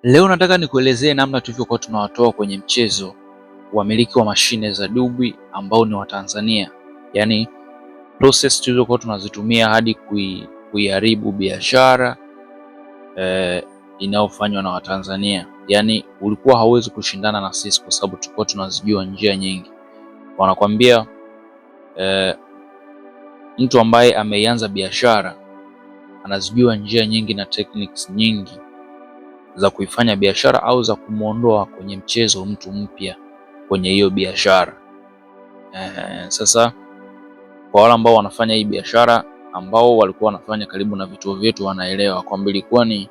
Leo nataka nikuelezee namna tulivyokuwa tunawatoa kwenye mchezo wamiliki wa mashine za Dubwi ambao ni Watanzania, yaani process tulizokuwa tunazitumia hadi kuiharibu biashara inayofanywa na Watanzania. Yaani ulikuwa hauwezi kushindana na sisi kwa sababu tulikuwa tunazijua njia nyingi. Wanakwambia mtu ambaye ameianza biashara anazijua njia nyingi na techniques nyingi za kuifanya biashara au za kumwondoa kwenye mchezo mtu mpya kwenye hiyo biashara. Sasa kwa wale ambao wanafanya hii biashara ambao walikuwa wanafanya karibu na vituo vyetu wanaelewa kwamba ilikuwa ni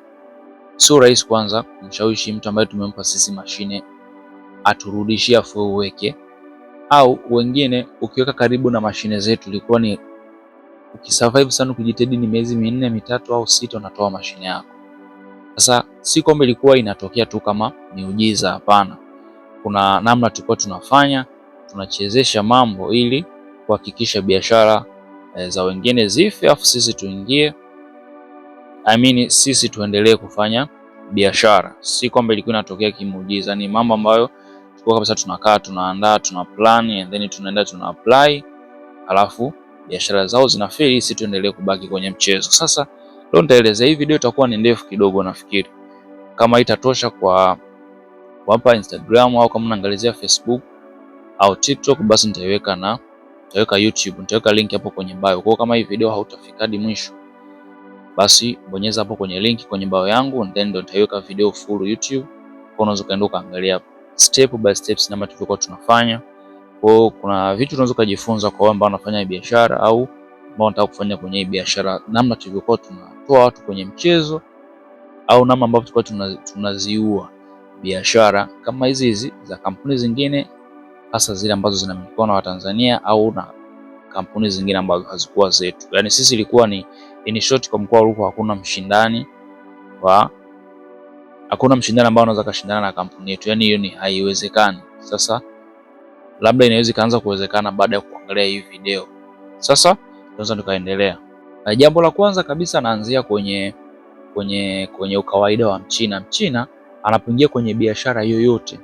sio rahisi kwanza kumshawishi mtu ambaye tumempa sisi mashine aturudishie afu uweke, au wengine ukiweka karibu na mashine zetu ilikuwa ni ukisurvive sana ukijitahidi ni miezi 4 3 au 6 unatoa mashine yako. Sasa si kwamba ilikuwa inatokea tu kama miujiza, hapana. Kuna namna tulikuwa tunafanya, tunachezesha mambo ili kuhakikisha biashara za wengine zife, afu sisi tuingie, I mean, sisi tuendelee kufanya biashara. Si kwamba ilikuwa inatokea kimuujiza, ni mambo ambayo tulikuwa kabisa tunakaa tunaandaa, tuna plan and then tunaenda tuna apply, alafu biashara zao zinafeli, sisi tuendelee kubaki kwenye mchezo. Sasa leo nitaelezea, hii video itakuwa ni ndefu kidogo, nafikiri kama itatosha kwa hapa Instagram au kama unaangalizia Facebook au TikTok, basi nitaiweka na nitaweka YouTube, nitaweka link hapo kwenye bio. Kwa kama hii video hautafika hadi mwisho, basi bonyeza hapo kwenye link kwenye bio yangu, and then ndo nitaiweka video full YouTube. Kwa unaweza kaenda ukaangalia step by steps namna tulivyokuwa tunafanya. Kwa kuna vitu unaweza kujifunza kwa wale ambao wanafanya biashara au ambao wanataka kufanya kwenye hii biashara, namna tulivyokuwa tunatoa watu kwenye mchezo au namna ambavyo tulikuwa tunaziua biashara kama hizi hizi za kampuni zingine, hasa zile ambazo zinamilikiwa na Watanzania au na kampuni zingine ambazo hazikuwa zetu. Yani sisi ilikuwa ni in short, kwa mkoa wa Rukwa hakuna mshindani wa hakuna mshindani ambao anaweza kashindana na kampuni yetu, yani hiyo ni haiwezekani. Sasa labda inaweza ikaanza kuwezekana baada ya kuangalia hii video. Sasa tunaweza tukaendelea. Na jambo la kwanza kabisa naanzia kwenye ukawaida wa Mchina. Mchina anapoingia kwenye biashara yoyote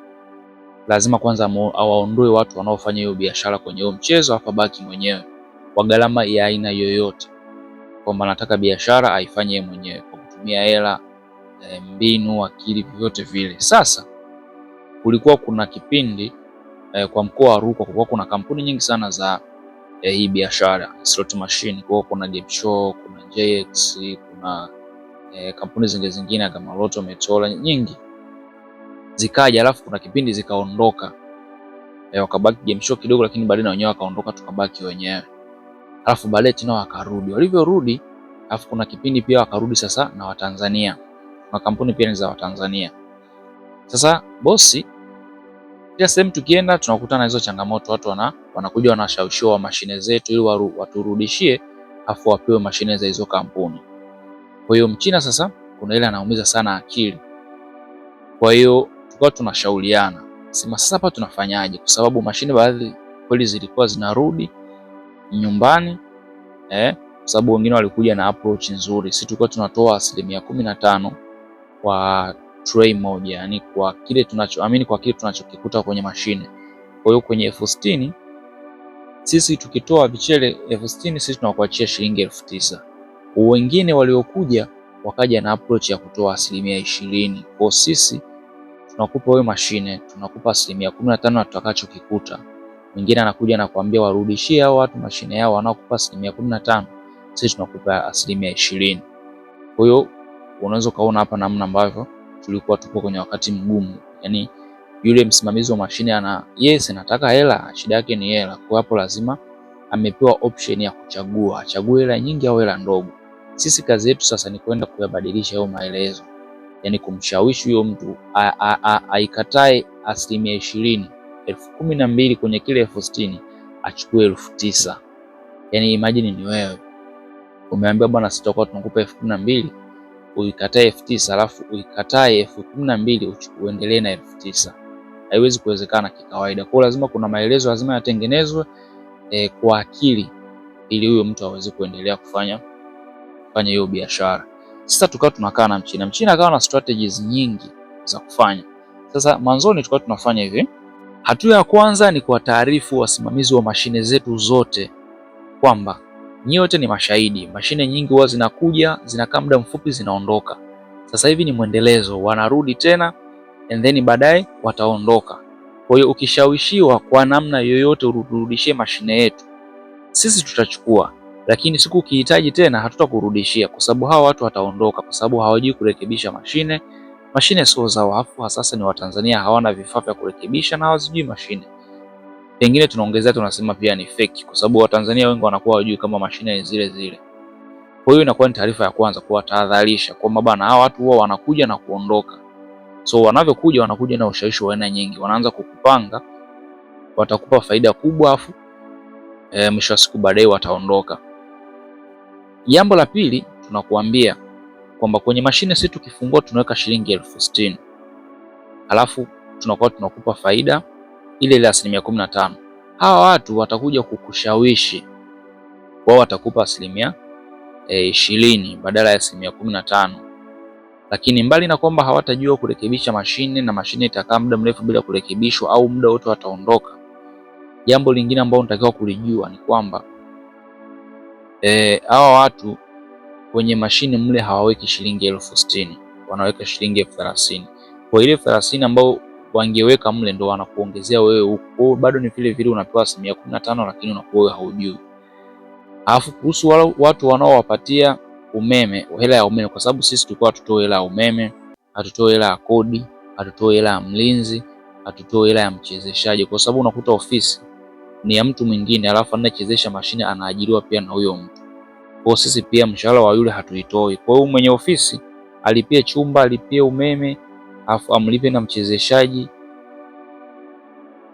lazima kwanza awaondoe watu wanaofanya hiyo biashara kwenye huo mchezo, afa baki mwenyewe kwa gharama ya aina yoyote, kwamba anataka biashara aifanye yeye mwenyewe kwa kutumia hela, mbinu, akili, vyovyote vile. Sasa kulikuwa kuna kipindi kwa mkoa wa Rukwa kulikuwa kuna kampuni nyingi sana za hii biashara slot machine. Kwa kuna Game Show, kuna JX, kuna kampuni zingine zingine kama Lotto, Metola nyingi zikaja, alafu kuna kipindi zikaondoka, wakabaki Game Show kidogo, lakini baadaye na wenyewe wakaondoka, tukabaki wenyewe, alafu baadaye tena wakarudi. Walivyorudi, alafu kuna kipindi pia wakarudi sasa na Watanzania, na kampuni pia ni za Watanzania. Sasa bosi, kila sehemu tukienda tunakutana hizo changamoto, watu wanakuja wanashawishiwa wa mashine zetu ili waturudishie, afu wapewe mashine za hizo kampuni. Kwa hiyo Mchina sasa kuna ile anaumiza sana akili. Kwa hiyo tukawa tunashauriana, sema sasa hapa tunafanyaje? Kwa sababu mashine baadhi kweli zilikuwa zinarudi nyumbani kwa sababu wengine walikuja na approach nzuri. Sisi tulikuwa tunatoa 15% kwa tray moja, yani kwa kile tunachoamini, kwa kile tunachokikuta kwenye mashine. Kwa hiyo kwenye 60,000 sisi tukitoa vichele 60,000 sisi tunakuachia shilingi 9,000. Wengine waliokuja wakaja na approach ya kutoa 20%. Kwa sisi tunakupa wewe mashine, tunakupa 15% na tutakachokikuta. Mwingine anakuja na kuambia warudishie hao watu mashine yao, wanaokupa 15%, sisi tunakupa 20%. Kwa hiyo unaweza kaona hapa namna ambavyo tulikuwa tupo kwenye wakati mgumu. Yani yule msimamizi wa mashine ana yes, anataka hela, shida yake ni hela. Kwa hapo lazima amepewa option ya kuchagua, achague hela nyingi au hela ndogo. Sisi kazi yetu sasa ni kwenda kuyabadilisha hayo maelezo, yani kumshawishi huyo mtu aikatae 20%, 12,000 kwenye kile 60,000 achukue 9,000. Yani imagine ni wewe umeambiwa bwana, sitakuwa tunakupa 12,000, uikatae 9,000 alafu uikatae 12,000 uendelee na 9,000. Haiwezi kuwezekana kikawaida. Kwa lazima kuna maelezo lazima yatengenezwe kwa akili ili huyo mtu aweze kuendelea kufanya hiyo biashara. Sasa tukawa tunakaa na Mchina. Mchina akawa na strategies nyingi za kufanya. Sasa mwanzoni tulikuwa tunafanya hivi. Hatua ya kwanza ni kuwataarifu wasimamizi wa mashine zetu zote kwamba nyote ni mashahidi, mashine nyingi huwa zinakuja zinakaa muda mfupi zinaondoka. Sasa hivi ni mwendelezo, wanarudi tena and then baadaye wataondoka. Kwa hiyo ukishawishiwa kwa namna yoyote urudishie mashine yetu, sisi tutachukua, lakini siku ukihitaji tena hatutakurudishia, kwa sababu hawa watu wataondoka, kwa sababu hawajui kurekebisha mashine. Mashine sio zao, afu sasa ni Watanzania hawana vifaa vya kurekebisha na hawazijui mashine. Pengine tunaongezea tunasema pia ni fake, kwa sababu Watanzania wengi wanakuwa hawajui kama mashine ni zile zile. Kwa hiyo inakuwa ni taarifa ya kwanza kuwatahadharisha kwamba bana, hawa watu huwa wanakuja na kuondoka. So wanavyokuja wanakuja na ushawishi wa aina nyingi, wanaanza kukupanga, watakupa faida kubwa, afu mwisho wa siku baadaye wataondoka. Jambo la pili tunakuambia kwamba kwenye mashine sisi tukifungua tunaweka shilingi 60,000, alafu tunakuwa tunakupa faida ile ile 15%. Hawa watu watakuja kukushawishi, wao watakupa 20% badala ya 15%. Lakini mbali na kwamba hawatajua kurekebisha mashine na mashine itakaa muda mrefu bila kurekebishwa au muda wote wataondoka. Jambo lingine ambalo unatakiwa kulijua ni kwamba hawa watu kwenye mashine mle hawaweki shilingi 60,000, wanaweka shilingi 30,000. Kwa ile 30,000 ambayo wangeweka mle ndo wanakuongezea wewe huko, bado ni vile vile unapewa 15%, lakini unakuwa wewe haujui. Alafu kuhusu watu wanaowapatia umeme, hela ya umeme, kwa sababu sisi tulikuwa hatutoe hela ya umeme, hatutoe hela ya kodi, hatutoe hela ya mlinzi, hatutoe hela ya mchezeshaji, kwa sababu unakuta ofisi ni ya mtu mwingine, alafu anayechezesha mashine anaajiriwa pia na huyo mtu. Kwa sisi pia mshahara wa yule hatuitoi. Kwa hiyo mwenye ofisi alipie chumba, alipie umeme, afu amlipe na mchezeshaji.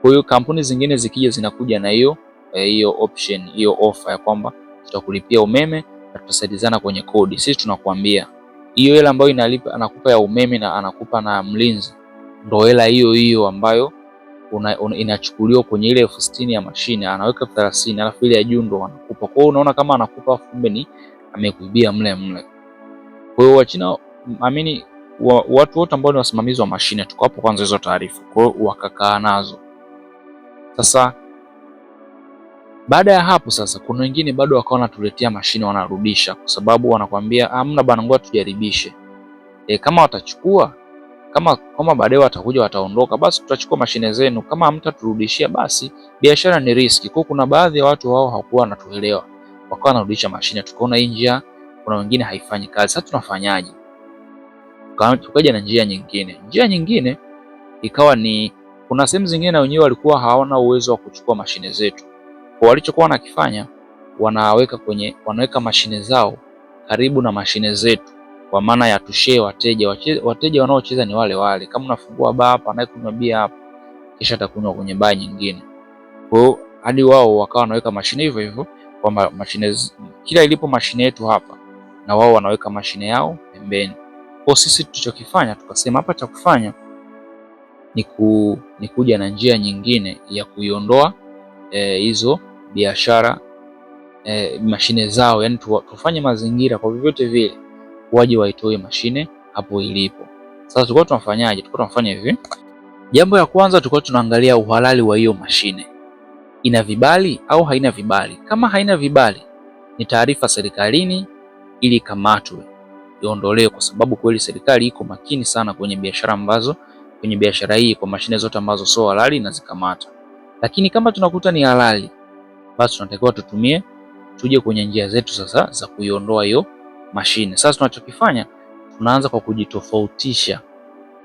Kwa hiyo kampuni zingine zikija zinakuja na hiyo hiyo option, hiyo offer ya kwamba tutakulipia umeme na tutasaidizana kwenye kodi. Sisi tunakuambia hiyo hela ambayo inalipa anakupa ya umeme na anakupa na mlinzi, ndo hela hiyo hiyo ambayo inachukuliwa kwenye ile 60,000 ya mashine, anaweka 30,000 alafu ile ya juu ndo anakupa. Kwa hiyo unaona kama anakupa, kumbe ni amekuibia mle mle. Kwa hiyo Wachina amini watu wote ambao ni wasimamizi wa mashine tukawapo kwanza hizo taarifa, kwa hiyo wakakaa nazo. Sasa baada ya hapo sasa, kuna wengine bado wakawa wanatuletea mashine wanarudisha, kwa sababu wanakwambia hamna bana, ngoja tujaribishe. Kama watachukua kama baadaye watakuja wataondoka, basi tutachukua mashine zenu. Kama hamtaturudishia basi biashara ni riski. Kwa kuna baadhi ya watu wao hawakuwa wanatuelewa, wakawa wanarudisha mashine, tukaona hii njia kuna wengine haifanyi kazi. Sasa tunafanyaje? Tukaja na njia nyingine. Njia nyingine ikawa ni kuna sehemu zingine na wenyewe walikuwa hawana uwezo wa kuchukua mashine zetu. Kwa walichokuwa wanakifanya, wanaweka mashine zao karibu na mashine zetu, kwa maana ya tushee wateja. Wateja wanaocheza ni wale wale. Kama unafungua baa hapa, anayekunywa bia hapa, kisha atakunywa kwenye baa nyingine. Kwa hiyo hadi wao wakawa wanaweka mashine hivyo hivyo, kwamba mashine kila ilipo mashine yetu hapa, na wao wanaweka mashine yao pembeni. Kwa sisi tulichokifanya tukasema hapa cha kufanya ni kuja na njia nyingine ya kuiondoa hizo biashara mashine zao, yani tufanye mazingira kwa vyovyote vile waje waitoe mashine hapo ilipo. Sasa tulikuwa tunafanyaje? Tulikuwa tunafanya hivi. Jambo la kwanza tulikuwa tunaangalia uhalali wa hiyo mashine, ina vibali au haina vibali. Kama haina vibali, ni taarifa serikalini ili ikamatwe, iondolewe, kwa sababu kweli serikali iko makini sana kwenye biashara ambazo kwenye biashara hii, kwa mashine zote ambazo sio halali na zikamata. Lakini kama tunakuta ni halali, basi tunatakiwa tutumie, tuje kwenye njia zetu sasa za kuiondoa hiyo mashine. Sasa tunachokifanya tunaanza kwa kujitofautisha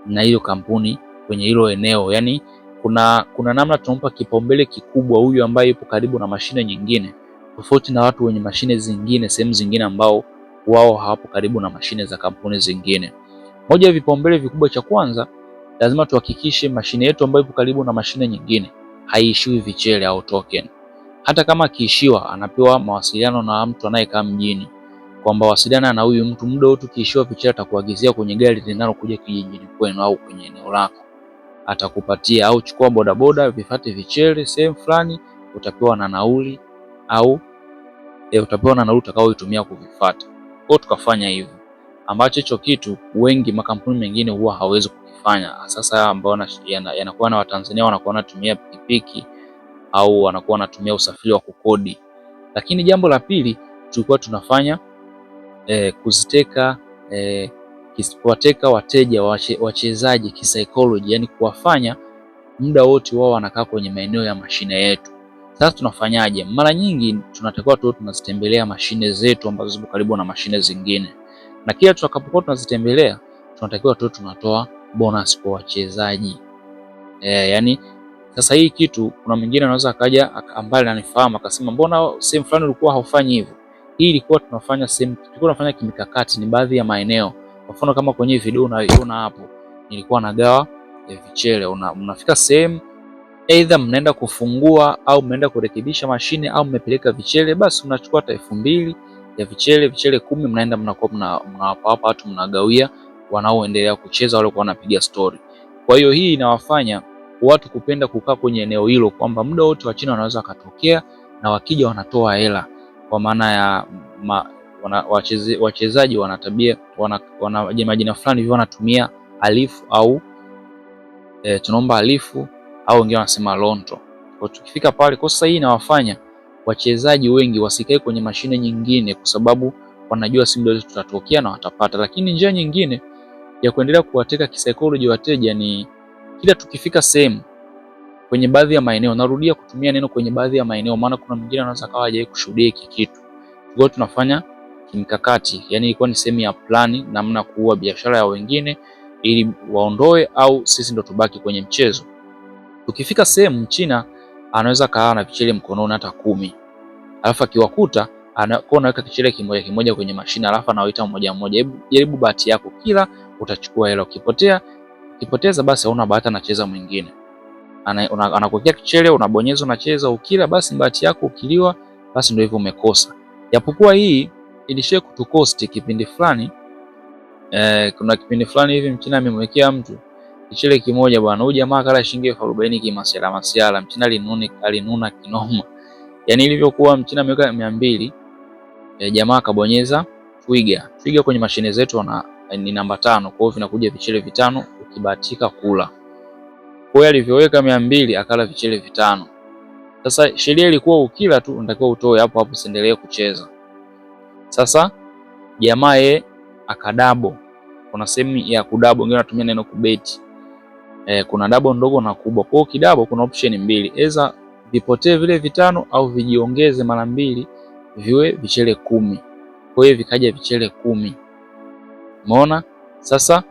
na hiyo kampuni kwenye hilo eneo, yaani kuna namna tunampa kipaumbele kikubwa huyu ambaye yupo karibu na mashine nyingine, tofauti na watu wenye mashine zingine sehemu zingine ambao wao hawapo karibu na mashine za kampuni zingine. Moja ya vipaumbele vikubwa, cha kwanza, lazima tuhakikishe mashine yetu ambayo ipo karibu na mashine nyingine haiishiwi vichele au token. Hata kama akiishiwa, anapewa mawasiliano na mtu anayekaa mjini kwamba wasiliana na huyu mtu muda wote, ukiishiwa vichele atakuagizia kwenye gari linalokuja kijijini kwenu au kwenye eneo lako, atakupatia. Au chukua bodaboda, vifate vichele sehemu fulani, utapewa na nauli au utapewa na nauli utakayoitumia kuvifuata. Kwa tukafanya hivyo, ambacho hicho kitu wengi makampuni mengine huwa hawezi kukifanya. tunakifanya sasa, ambao yanakuwa na Watanzania wanakuwa wanatumia pikipiki au wanakuwa wanatumia usafiri wa kukodi. Lakini jambo la pili tulikuwa tunafanya kuziteka kuwateka wateja wachezaji kisaikolojia, yani kuwafanya muda wote wao wanakaa kwenye maeneo ya mashine yetu. Sasa tunafanyaje? Mara nyingi tunatakiwa tu tunazitembelea mashine zetu ambazo zipo karibu na mashine zingine, na kila tutakapokuwa tunazitembelea tunatakiwa tu tunatoa bonus kwa wachezaji yani sasa hii kitu kuna mwingine anaweza akaja ambaye ananifahamu akasema, mbona sehemu fulani ulikuwa haufanyi hivyo? Hii ilikuwa tunafanya sehemu, tulikuwa tunafanya kimikakati, ni baadhi ya maeneo. Kwa mfano kama kwenye video unayoiona hapo, nilikuwa nagawa vichele. Mnafika sehemu aidha mnaenda kufungua au mnaenda kurekebisha mashine au mmepeleka vichele, basi mnachukua hata 2000 ya vichele, vichele 10, mnaenda mnakuwa mnawapa hapa watu, mnagawia wanaoendelea kucheza, wale wanapiga story. Kwa hiyo hii inawafanya watu kupenda kukaa kwenye eneo hilo, kwamba muda wote Wachina wanaweza wakatokea na wakija wanatoa hela, kwa maana ya wachezaji wana tabia wana majina fulani hivyo wanatumia alifu au tunaomba alifu au wengine wanasema lonto. Kwa tukifika pale, kwa sasa hii inawafanya wachezaji wengi wasikae kwenye mashine nyingine, kwa sababu wanajua si muda wote tutatokea na watapata. Lakini njia nyingine ya kuendelea kuwateka kisaikolojia wateja ni kila tukifika sehemu kwenye baadhi ya maeneo, narudia kutumia neno kwenye baadhi ya maeneo, maana kuna mwingine anaweza akawa hajawahi kushuhudia hiki kitu. Kwa tunafanya kimkakati, yani ilikuwa ni sehemu ya plani namna kuua biashara ya wengine ili waondoe au sisi ndo tubaki kwenye mchezo. Tukifika sehemu, Mchina anaweza kaa na vichele mkononi hata 10, alafu akiwakuta anakuwa anaweka kichele kimoja kimoja kwenye mashine, alafu anawaita mmoja mmoja, hebu jaribu bahati yako, kila utachukua hela, ukipotea ukipoteza basi hauna bahati, anacheza mwingine. Anakuwekea kichele, unabonyeza, unacheza, ukila basi bahati yako, ukiliwa basi ndio hivyo umekosa. Japokuwa hii ilishia kutukosti kipindi fulani. Kuna kipindi fulani hivi Mchina amemwekea mtu kichele kimoja bwana, huyu jamaa kala shilingi 40,000 kimasiala masiala. Mchina alinuna kinoma. Yaani ilivyokuwa Mchina ameweka 200, jamaa akabonyeza twiga. Twiga kwenye mashine zetu ni namba 5, kwa hiyo vinakuja vichele 5 ukibahatika kula. Kwa hiyo alivyoweka 200 akala vichele 5. Sasa sheria ilikuwa ukila tu unatakiwa utoe hapo hapo, usiendelee kucheza. Sasa jamaa yeye akadabo. Kuna sehemu ya kudabo, wengine wanatumia neno kubeti. Kuna dabo ndogo na kubwa. Kwa hiyo kidabo kuna option mbili, eza vipotee vile 5 au vijiongeze mara 2 viwe vichele 10. Kwa hiyo vikaja vichele 10. Umeona? Sasa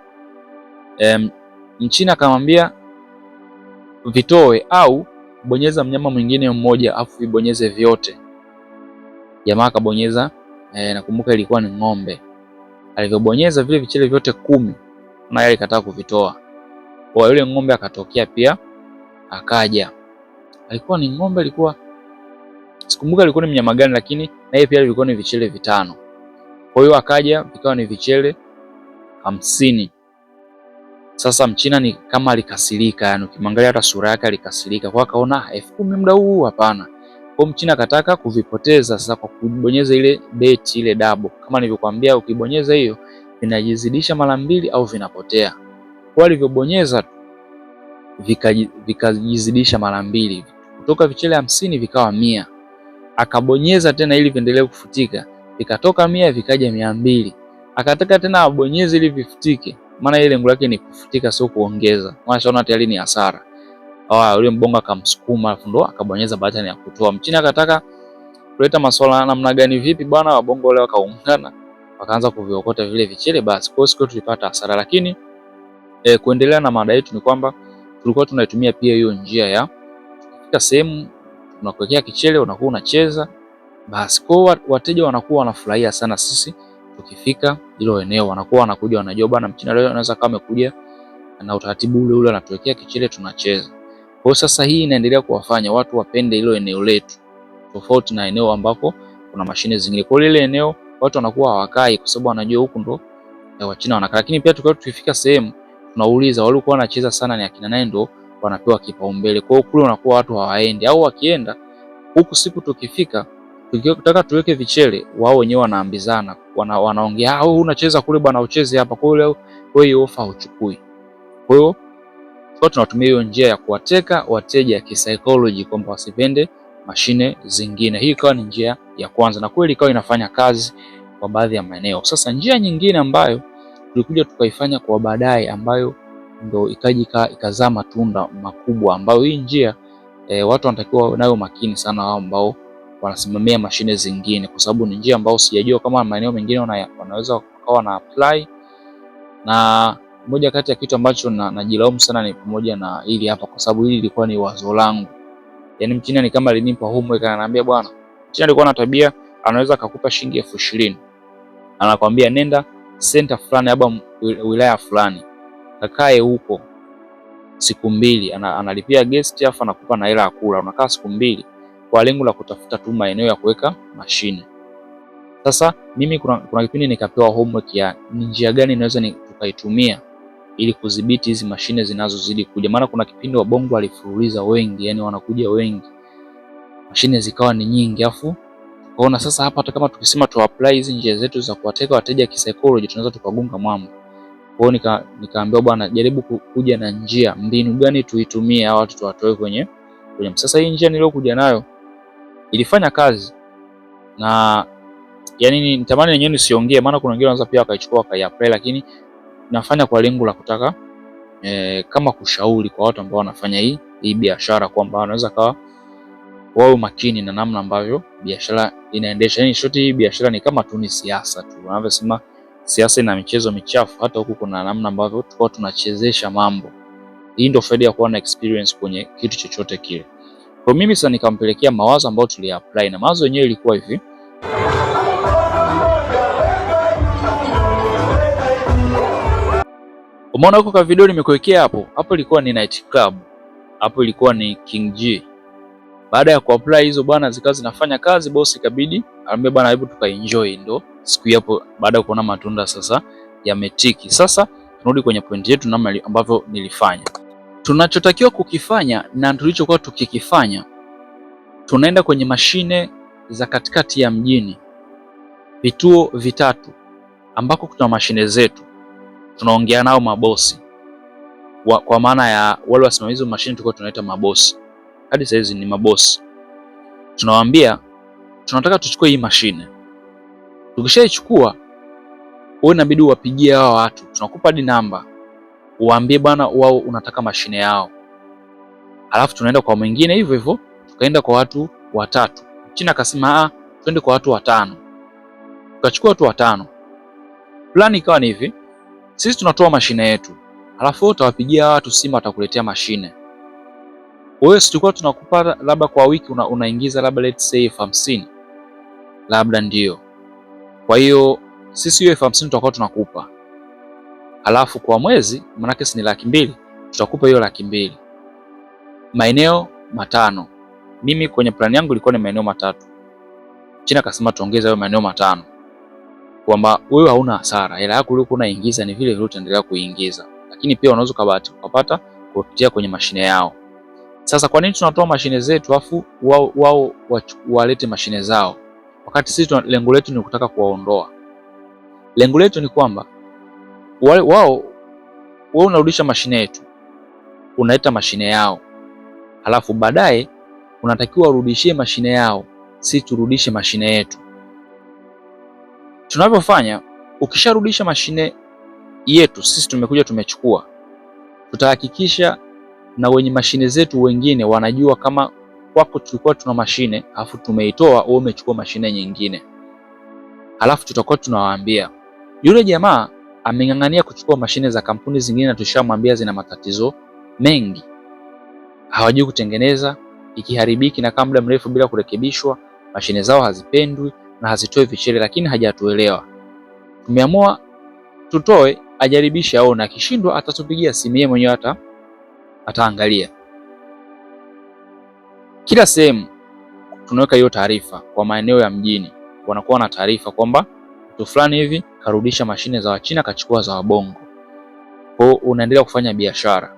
Mchina akamwambia vitoe au bonyeza mnyama mwingine mmoja afu vibonyeze vyote. Jamaa akabonyeza, nakumbuka ilikuwa ni ng'ombe. Alivyobonyeza vile vichele vyote 10, na yeye alikataa kuvitoa. Kwa yule ng'ombe akatokea pia akaja. Alikuwa ni ng'ombe, alikuwa sikumbuka alikuwa ni mnyama gani, lakini na yeye pia alikuwa ni vichele 5. Kwa hiyo akaja vikawa ni vichele 50. Sasa Mchina ni kama alikasirika, yani ukimwangalia hata sura yake alikasirika. Kwa akaona 10,000 muda huu hapana. Kwa Mchina akataka kuvipoteza sasa kwa kubonyeza ile beti ile double. Kama nilivyokuambia ukibonyeza hiyo vinajizidisha mara 2 au vinapotea. Kwa alivyobonyeza vikajizidisha mara 2, kutoka vichele 50 vikawa 100. Akabonyeza tena ili viendelee kufutika, vikatoka 100 vikaja 200. Akataka tena abonyeze ili vifutike, maana ile lengo lake ni kufutika sio kuongeza. Maana shaona tayari ni hasara. Yule mbongo akamsukuma, alafu ndo akabonyeza button ya kutoa. Mchina akataka kuleta masuala namna gani vipi bwana, wabongo wale wakaungana wakaanza kuviokota vile vichele basi. Kwa hiyo tulipata hasara, lakini kuendelea na mada yetu ni kwamba tulikuwa tunaitumia pia hiyo njia ya kufika sehemu tunakuwekea kichele unakuwa unacheza basi. Kwa wateja wanakuwa wanafurahia sana sisi tukifika hilo eneo, wanakuwa wanakuja wanajua bwana Mchina leo anaweza kama amekuja na utaratibu ule ule anatuwekea kichele tunacheza. Kwa sasa hii inaendelea kuwafanya watu wapende hilo eneo letu tofauti na eneo ambako kuna mashine zingine. Kwa lile eneo watu wanakuwa hawakai kwa sababu wanajua huku ndo Wachina wanakaa. Lakini pia tukiwa tukifika sehemu tunauliza waliokuwa wanacheza sana ni akina nani ndo wanapewa kipaumbele. Kwa hiyo kule wanakuwa watu hawaendi au wakienda huku, siku tukifika tukitaka tuweke vichele, wao wenyewe wanaambizana, wanaongea, ah, wewe unacheza kule bwana, ucheze hapa. Kwa hiyo wewe ofa huchukui. Kwa hiyo kwa tunatumia hiyo njia ya kuwateka wateja kisaikolojia kwamba wasipende mashine zingine. Hii ikawa ni njia ya kwanza na kweli ikawa inafanya kazi kwa baadhi ya maeneo. Sasa njia nyingine ambayo tulikuja tukaifanya kwa baadaye, ambayo ndo ikaja ikazaa matunda makubwa, ambayo hii njia watu wanatakiwa nayo makini sana, wao ambao wanasimamia mashine zingine, kwa sababu ni njia ambayo sijajua kama maeneo mengine wanaweza wakawa na apply. Na moja kati ya kitu ambacho najilaumu sana ni pamoja na hili hapa, kwa sababu hili lilikuwa ni wazo langu. Yani Mchina ni kama alinipa homework, ananiambia bwana, Mchina alikuwa na tabia, anaweza akakupa shilingi 20,000 anakwambia nenda center fulani labda wilaya fulani, kakae huko siku mbili, analipia guest afa anakupa na hela ya kula, unakaa siku mbili kwa lengo la kutafuta tu maeneo ya kuweka mashine. Sasa mimi kuna kipindi nikapewa homework ya ni njia gani inaweza tukaitumia ili kudhibiti hizi mashine zinazozidi kuja, maana kuna kipindi wabongo walifululiza wengi, yani wanakuja wengi, mashine zikawa ni nyingi, afu tukaona sasa hapa hata kama tukisema tu apply hizi njia zetu za kuwateka wateja kisaikolojia tunaweza tukagonga mwamba. Kwa hiyo nikaambiwa bwana, jaribu kuja na njia, mbinu gani tuitumie hawa watu tuwatoe kwenye. Sasa hii njia niliyokuja nayo ilifanya kazi na yani nitamani yenyewe nisiongee, maana kuna wengine wanaweza pia wakaichukua wakaiapply, lakini nafanya kwa lengo la kutaka kama kushauri kwa watu ambao wanafanya hii biashara kwamba wanaweza kawa wawe makini na namna ambavyo biashara inaendesha. Yani shoti hii biashara ni kama tu ni siasa tu, wanavyosema siasa ina michezo michafu. Hata huku kuna namna ambavyo tulikuwa tunachezesha mambo. Hii ndio faida ya kuwa na experience kwenye kitu chochote kile. Kwa mimi sasa nikampelekea mawazo ambayo tuliapply, na mawazo yenyewe ilikuwa hivi. Umeona huko kwa video nimekuwekea hapo. Hapo ilikuwa ni night club. Hapo ilikuwa ni King G. Baada ya kuapply hizo bwana zikawa zinafanya kazi, boss ikabidi aambie bwana, hebu tukaenjoy. Ndo siku hapo baada ya kuona matunda sasa yametiki. Sasa tunarudi kwenye point yetu, namna ambavyo nilifanya. Tunachotakiwa kukifanya na tulichokuwa tukikifanya, tunaenda kwenye mashine za katikati ya mjini, vituo vitatu ambako kuna mashine zetu, tunaongea nao mabosi kwa maana ya wale wasimamizi wa mashine tulikuwa tunaita mabosi, hadi sasa hizi ni mabosi. Tunawaambia tunataka tuchukue hii mashine, tukishaichukua wewe inabidi uwapigie hao watu, tunakupa hadi namba, uwaambie bwana wao unataka mashine yao. Alafu tunaenda kwa mwingine hivyo hivyo, tukaenda kwa watu watatu. Mchina akasema ah, twende kwa watu watano. Tukachukua watu watano. Plan ikawa ni hivi, sisi tunatoa mashine yetu, alafu wewe utawapigia watu simu, watakuletea mashine. Wewe si tulikuwa tunakupa labda kwa wiki unaingiza labda let's say 50,000 labda ndio. Kwa hiyo sisi hiyo 50,000 tutakuwa tunakupa, alafu kwa mwezi maanake si ni 200,000, tutakupa hiyo 200,000. Maeneo matano. Mimi kwenye plan yangu ilikuwa ni maeneo matatu. China akasema tuongeze hayo maeneo matano, kwamba wewe hauna hasara, hela yako uliokuwa unaingiza ni vile vile utaendelea kuingiza, lakini pia unaweza ukapata kupitia kwenye mashine yao. Sasa kwa nini tunatoa mashine zetu afu wao walete mashine zao, wakati sisi lengo letu ni kutaka kuwaondoa? Lengo letu ni kwamba wao, wewe unarudisha mashine yetu, unaleta mashine yao, halafu baadaye unatakiwa warudishie mashine yao, si turudishe mashine yetu. Tunavyofanya, ukisharudisha mashine yetu, sisi tumekuja tumechukua, tutahakikisha na wenye mashine zetu wengine wanajua kama kwako tulikuwa tuna mashine alafu tumeitoa, wewe umechukua mashine nyingine. Halafu tutakuwa tunawaambia yule jamaa ameng'ang'ania kuchukua mashine za kampuni zingine na tushamwambia zina matatizo mengi, hawajui kutengeneza, ikiharibiki na kama muda mrefu bila kurekebishwa, mashine zao hazipendwi na hazitoi vichele, lakini hajatuelewa. Tumeamua tutoe, ajaribishe aone, akishindwa atatupigia simu yeye mwenyewe ataangalia. Kila sehemu tunaweka hiyo taarifa kwa maeneo ya mjini, wanakuwa na taarifa kwamba mtu fulani hivi karudisha mashine za Wachina kachukua za Wabongo. Kwa hiyo unaendelea kufanya biashara.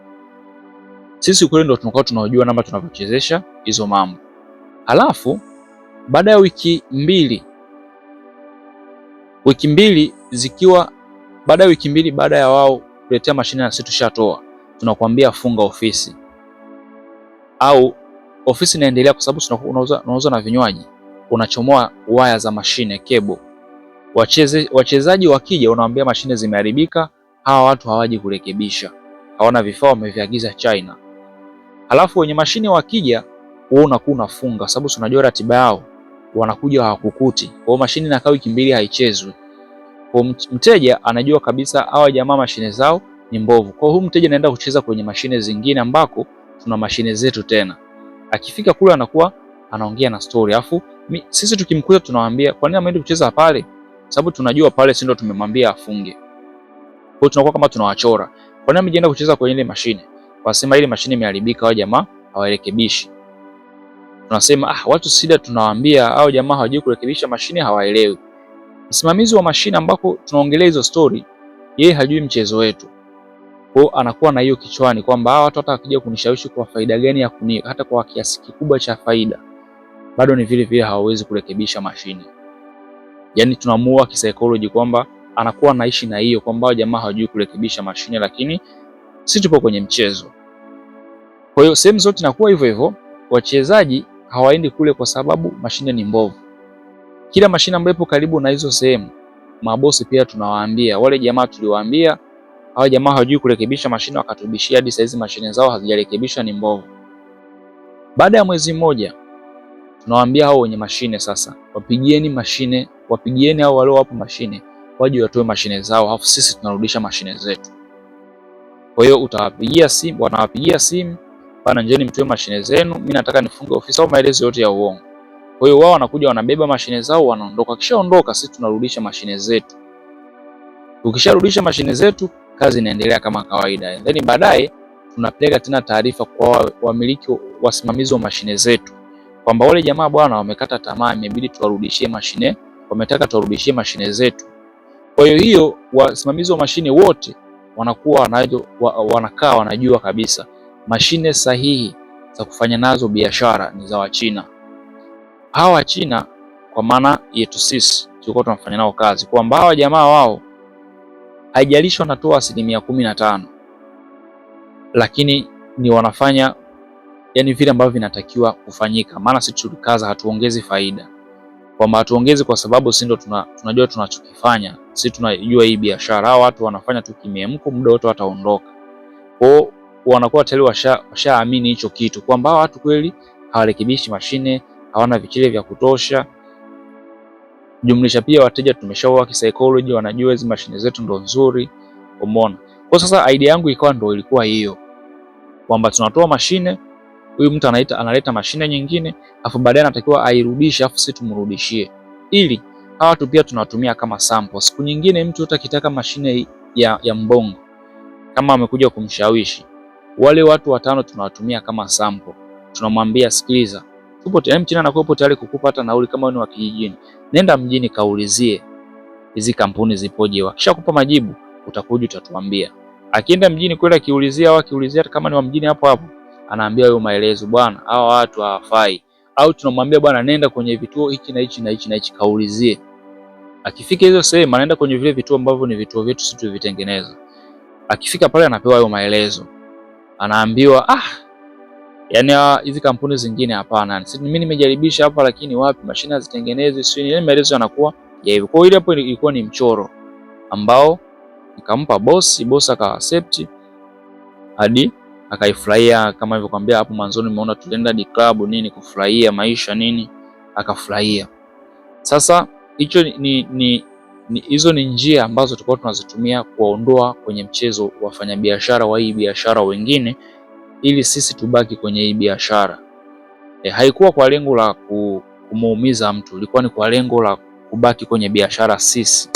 Sisi kweli ndo tunakuwa tunajua namba tunavyochezesha hizo mambo. Halafu baada ya wiki mbili baada ya wiki mbili baada ya wao kuletea mashine na sisi tushatoa, Tunakwambia funga ofisi, au ofisi inaendelea kwa sababu unauza na vinywaji, unachomoa waya za mashine, kebo. Wachezaji wakija, unawaambia mashine zimeharibika, hawa watu hawaji kurekebisha, hawana vifaa, wameviagiza China. Halafu wenye mashine wakija, wewe unakuwa unafunga, sababu unajua ratiba yao, wanakuja hawakukuti. Kwa hiyo mashine inakaa wiki mbili haichezwi. Kwa mteja anajua kabisa hawa jamaa mashine zao ni mbovu. Kwa hiyo mteja anaenda kucheza kwenye mashine zingine ambako tuna mashine zetu tena. Akifika kule anakuwa anaongea na story. Alafu sisi tukimkuta tunawaambia kwa nini ameenda kucheza pale? Sababu tunajua pale si ndio tumemwambia afunge. Kwa hiyo tunakuwa kama tunawachora. Kwa nini ameenda kucheza kwenye ile mashine? Wasema ile mashine imeharibika, hao jamaa hawarekebishi. Tunasema watu sida, tunawaambia hao jamaa hawajui kurekebisha mashine, hawaelewi. Msimamizi wa mashine ambako tunaongelea hizo story, yeye hajui mchezo wetu. Kwa hiyo anakuwa na hiyo kichwani kwamba hawa watu hata wakija kunishawishi kwa faida gani ya kuni, hata kwa kiasi kikubwa cha faida, bado ni vile vile hawawezi kurekebisha mashine. Yaani tunamuua kisaikolojia kwamba anakuwa anaishi na hiyo kwamba hao jamaa hawajui kurekebisha mashine, lakini sisi tupo kwenye mchezo. Kwa hiyo sehemu zote inakuwa hivyo hivyo, wachezaji hawaendi kule kwa sababu mashine ni mbovu. Kila mashine ambayo ipo karibu na hizo sehemu, mabosi pia tunawaambia, wale jamaa tuliwaambia hawa jamaa hawajui kurekebisha mashine, wakatubishia hadi saizi mashine zao hazijarekebishwa, ni mbovu. Baada ya mwezi mmoja tunawaambia hao wenye mashine sasa, wapigieni mashine, wapigieni hao walio wapo mashine waje watoe mashine zao, alafu sisi tunarudisha mashine zetu. Kwa hiyo utawapigia simu, wanawapigia simu bana, njeni mtoe mashine zenu, mimi nataka nifunge ofisi, au maelezo yote ya uongo. Kwa hiyo wao wanakuja wanabeba mashine zao wanaondoka. Kishaondoka sisi tunarudisha mashine zetu. Ukisharudisha mashine zetu, kazi inaendelea kama kawaida. Then baadaye tunapeleka tena taarifa kwa wamiliki, wasimamizi wa mashine zetu kwamba wale jamaa bwana wamekata tamaa, imebidi tuwarudishie mashine, wametaka tuwarudishie mashine zetu. Kwa hiyo hiyo wasimamizi wa mashine wote wanakuwa wanakaa wanajua kabisa mashine sahihi za kufanya nazo biashara ni za Wachina. Hawa Wachina kwa maana yetu sisi tulikuwa tunafanya nao kazi kwamba hawa jamaa wao haijalishi wanatoa 15%, lakini ni wanafanya yani vile ambavyo vinatakiwa kufanyika. Maana sisi tulikaza, hatuongezi faida, kwamba hatuongezi kwa sababu sisi ndo tunajua tunachokifanya, sisi tunajua hii biashara. Hawa watu wanafanya tu kimiemko, muda wote wataondoka. Kwao wanakuwa tayari washaamini hicho kitu kwamba hawa watu kweli hawarekebishi mashine, hawana vichele vya kutosha. Jumlisha pia wateja tumeshaoa kisaikolojia, wanajua hizi mashine zetu ndo nzuri, umeona. Kwa sasa idea yangu ikawa ndo ilikuwa hiyo kwamba tunatoa mashine, huyu mtu anaita analeta mashine nyingine, afu baadaye anatakiwa airudishe, afu sisi tumrudishie, ili hawa watu pia tunawatumia kama sample. Siku nyingine mtu atakitaka mashine ya mbongo, kama amekuja kumshawishi, wale watu watano tunawatumia kama sample. Tunamwambia sikiliza, tupo tayari, mchina anakuwa tayari kukupa hata nauli kama wewe ni wa kijijini, nenda mjini kaulizie hizi kampuni zipoje, wakishakupa majibu utakuja utatuambia. Akienda mjini kweli akiulizia au akiulizia kama ni wa mjini hapo hapo, anaambia huyo maelezo, bwana hawa watu hawafai. Au tunamwambia bwana, nenda kwenye vituo hichi na hichi na hichi na hichi kaulizie. Akifika hizo sehemu anaenda kwenye vile vituo ambavyo ni vituo vyetu sisi tulivitengeneza. Akifika pale anapewa hayo maelezo, anaambiwa yani hizi kampuni zingine hapana, mimi nimejaribisha hapa, lakini wapi, mashine hazitengenezwi, sio ni maelezo yanakuwa ya hivyo. Kwa hiyo ile hapo ilikuwa ni mchoro ambao nikampa bosi, bosi aka accept hadi akaifurahia. Kama nilivyokuambia hapo mwanzoni, umeona tulienda di club nini kufurahia maisha nini, akafurahia. Sasa hicho ni hizo ni njia ambazo tulikuwa tunazitumia kuwaondoa kwenye mchezo wafanyabiashara wa hii biashara wengine, ili sisi tubaki kwenye hii biashara. Haikuwa kwa lengo la kumuumiza mtu, ilikuwa ni kwa lengo la kubaki kwenye biashara sisi.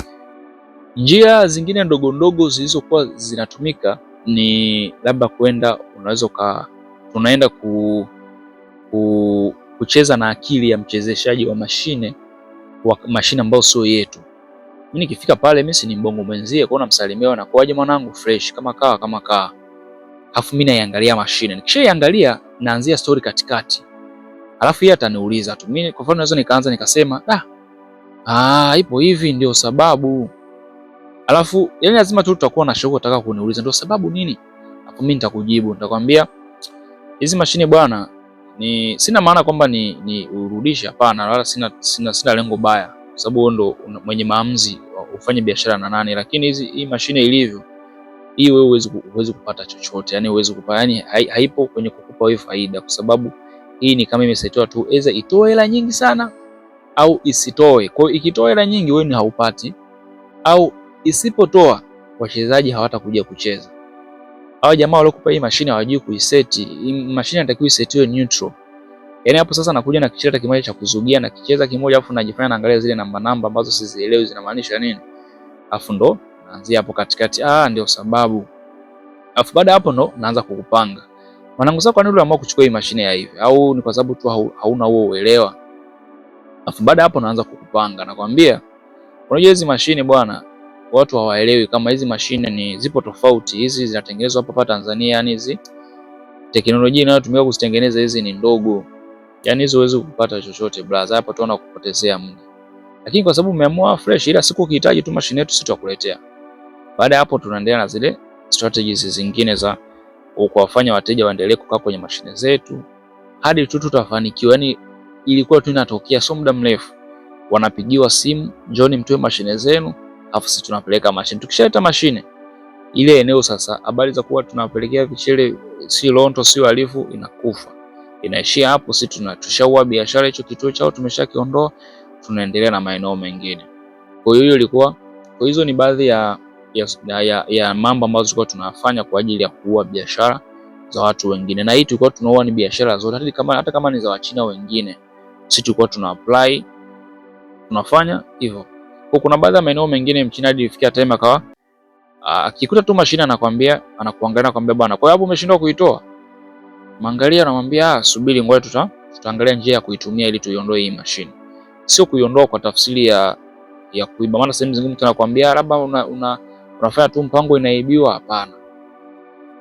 Njia zingine ndogo ndogo zilizokuwa zinatumika ni labda kwenda, unaweza tunaenda kucheza na akili ya mchezeshaji wa mashine ambayo sio yetu. Mimi nikifika pale, mimi si ni mbongo mwenzie, kwa namsalimia na kwaje mwanangu, fresh kama kaa kama kaa. Alafu mimi naiangalia mashine, nikishaiangalia naanzia story katikati, alafu yeye ataniuliza tu. Mimi kwa mfano naweza nikaanza nikasema ipo hivi ndio sababu. Alafu yani lazima tu tutakuwa na shauku nataka kuniuliza ndio sababu nini? Hapo mimi nitakujibu, nitakwambia hizi mashine bwana, ni sina maana kwamba ni urudishe, hapana, wala sina lengo baya, kwa sababu wewe ndo mwenye maamuzi ufanye biashara na nani, lakini hii mashine ilivyo hii, wewe huwezi kupata chochote, yani huwezi kupata, yani haipo kwenye kukupa wewe faida, kwa sababu hii ni kama imesetiwa tu, eza itoe hela nyingi sana au isitoe. Kwa hiyo ikitoa hela nyingi wewe ni haupati, au isipotoa wachezaji hawatakuja kucheza. Hawa jamaa waliokupa hii mashine hawajui kuiseti. Hii mashine inatakiwa isetiwe neutral. Yaani hapo sasa nakuja na kicheza kimoja cha kuzugia na kicheza kimoja afu najifanya naangalia zile namba namba ambazo sizielewi zinamaanisha nini. Afu ndo naanzia hapo katikati, ah, ndio sababu. Afu baada hapo ndo naanza kukupanga. Mwanangu, sasa kwa nini uliamua kuchukua hii mashine ya hivi? Au ni kwa sababu tu hauna huo uelewa? Afu baada hapo naanza kukupanga, nakwambia unajua hizi mashine bwana, watu hawaelewi kama hizi mashine ni zipo tofauti. Hizi zinatengenezwa hapa hapa Tanzania, yani hizi teknolojia inayotumika kuzitengeneza hizi ni ndogo, yani hizo huwezi kupata chochote brother, hapa tunaona kupotezea muda. Lakini kwa sababu umeamua fresh, ila siku ukihitaji tu mashine yetu sisi tutakuletea. Baada ya hapo tunaendelea na zile strategies zingine za kuwafanya wateja waendelee kukaa kwenye mashine zetu hadi tu tutafanikiwa. Yani ilikuwa tu inatokea sio muda mrefu, wanapigiwa simu, njoni mtoe mashine zenu, afu sisi tunapeleka mashine. Tukishaleta mashine ile eneo sasa, habari za kuwa tunapelekea vichele si lonto si uhalifu inakufa, inaishia hapo. Sisi tushaua biashara, hicho kituo chao tumeshakiondoa, tunaendelea na maeneo mengine. Kwa hiyo hiyo ilikuwa, kwa hizo ni baadhi ya mambo ambayo tulikuwa tunafanya kwa ajili ya kuua biashara za watu wengine, na hii tulikuwa tunaua ni biashara zote, hata kama ni za Wachina wengine, sisi tulikuwa tuna apply tunafanya hivyo. Kwa kuna baadhi ya maeneo mengine mchina hadi ifikia time akawa akikuta tu mashine anakwambia, anakuangalia anakwambia, bwana, kwa hiyo hapo umeshindwa kuitoa. Mangalia anamwambia subiri, ngoja tutaangalia njia ya kuitumia ili tuiondoe hii mashine. Sio kuiondoa kwa tafsiri ya kuiba, maana sehemu zingine mtu anakuambia labda unafanya tu mpango inaibiwa. Hapana,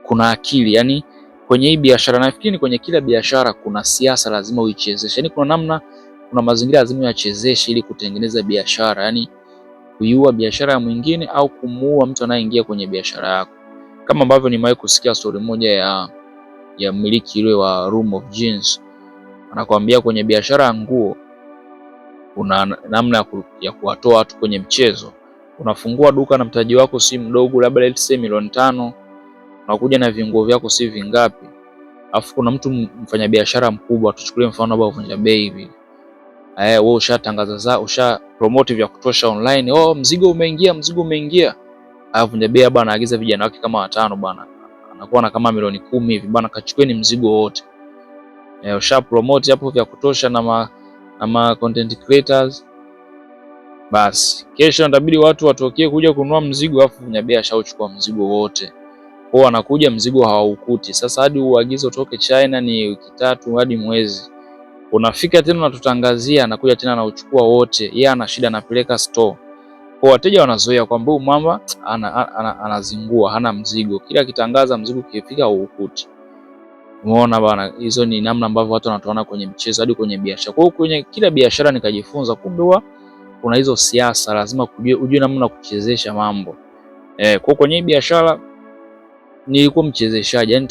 kuna akili yani kwenye hii biashara, nafikiri kwenye kila biashara kuna siasa lazima uichezeshe, yani kuna namna, kuna mazingira lazima uyachezeshe ili kutengeneza biashara, yani kuiua biashara ya mwingine au kumuua mtu anayeingia kwenye biashara yako, kama ambavyo nimewahi kusikia story moja ya mmiliki yule wa Room of Jeans, anakuambia kwenye biashara ya nguo kuna namna ya kuwatoa watu kwenye mchezo. Unafungua duka na mtaji wako si mdogo, labda let's say milioni 5, unakuja na vinguo vyako si vingapi, alafu kuna mtu mfanyabiashara mkubwa, tuchukulie mfano labda Vunja Bei hivi, wewe ushatangaza za usha promote vya kutosha online, oh, mzigo umeingia, mzigo umeingia. Alafu Vunja Bei bwana anaagiza vijana wake kama 5 bwana, anakuwa na kama milioni 10 hivi bwana, kachukueni mzigo wote. Usha promote hapo vya kutosha na ma content creators, basi kesho inabidi watu watokee kuja kununua mzigo, alafu Vunja Bei ashauchukua mzigo wote. Kwa wanakuja mzigo hawaukuti. Sasa hadi uagizo utoke China ni wiki 3 hadi mwezi. Unafika tena unatutangazia, anakuja tena anauchukua wote. Yeye ana shida, anapeleka store. Kwa wateja wanazoea kwamba huyu mama anazingua, hana mzigo. Kila kitangaza mzigo ukifika haukuti. Umeona bana, hizo ni namna ambavyo watu wanatoana kwenye mchezo hadi kwenye biashara. Kwa hiyo kwenye kila biashara nikajifunza kumbe huwa kuna hizo siasa, lazima ujue namna kuchezesha mambo. Kwa kwenye biashara nilikuwa mchezeshaji, yani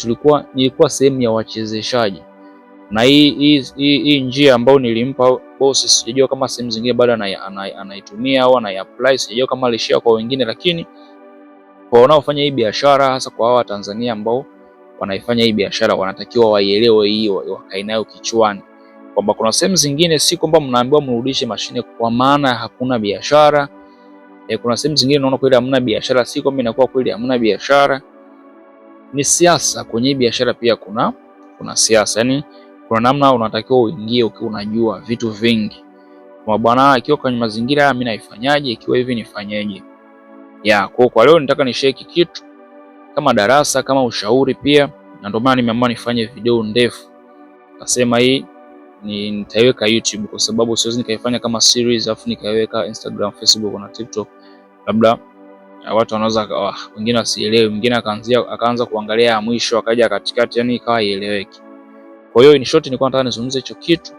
nilikuwa sehemu ya wachezeshaji. Na hii njia ambayo nilimpa boss, sijajua kama sehemu zingine bado anaitumia au anaiapply, sijajua kama alishare kwa wengine, lakini kwa wanaofanya hii biashara, hasa kwa hawa Tanzania ambao wanaifanya hii biashara, wanatakiwa waielewe hii, wakae nayo kichwani kwamba kuna sehemu zingine si kwamba mnaambiwa mrudishe mashine kwa maana hakuna biashara. Kuna sehemu zingine unaona kweli hamna biashara, si kwamba inakuwa kweli hamna biashara. Ni siasa kwenye hii biashara pia, kuna siasa, yani kuna namna unatakiwa uingie ukiwa unajua vitu vingi. Kwa bwana, ikiwa kwenye mazingira haya mimi naifanyaje, ikiwa hivi nifanyeje? Ya, kwa leo nataka ni share kitu kama darasa, kama ushauri pia, na ndio maana nimeamua nifanye video ndefu. Nasema hii ni nitaiweka YouTube kwa sababu siwezi nikaifanya kama series afu nikaiweka Instagram, Facebook na TikTok. Labda watu wanaweza wengine wasielewe, mwingine akaanza kuangalia ya mwisho akaja katikati, yani ikawa haieleweki. Kwa hiyo in short nilikuwa nataka nizungumze hicho kitu.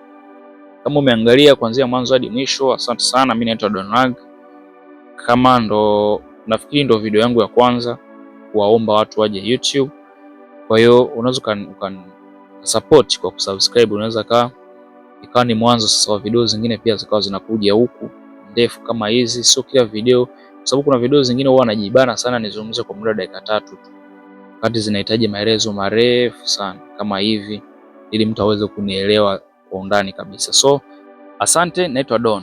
Kama umeangalia kuanzia mwanzo hadi mwisho, asante sana. Mimi naitwa Don Rag. Kama ndo nafikiri ndo video yangu ya kwanza kuwaomba watu waje YouTube. Kwa hiyo unaweza ukan support kwa kusubscribe, unaweza kaa ikawa ni mwanzo sasa wa video zingine pia zikawa zinakuja huku ndefu kama hizi. Sio kila video, kwa sababu kuna video zingine huwa najibana sana nizungumze kwa muda wa dakika 3 tu, wakati zinahitaji maelezo marefu sana kama hivi, ili mtu aweze kunielewa kwa undani kabisa. So asante, naitwa Don.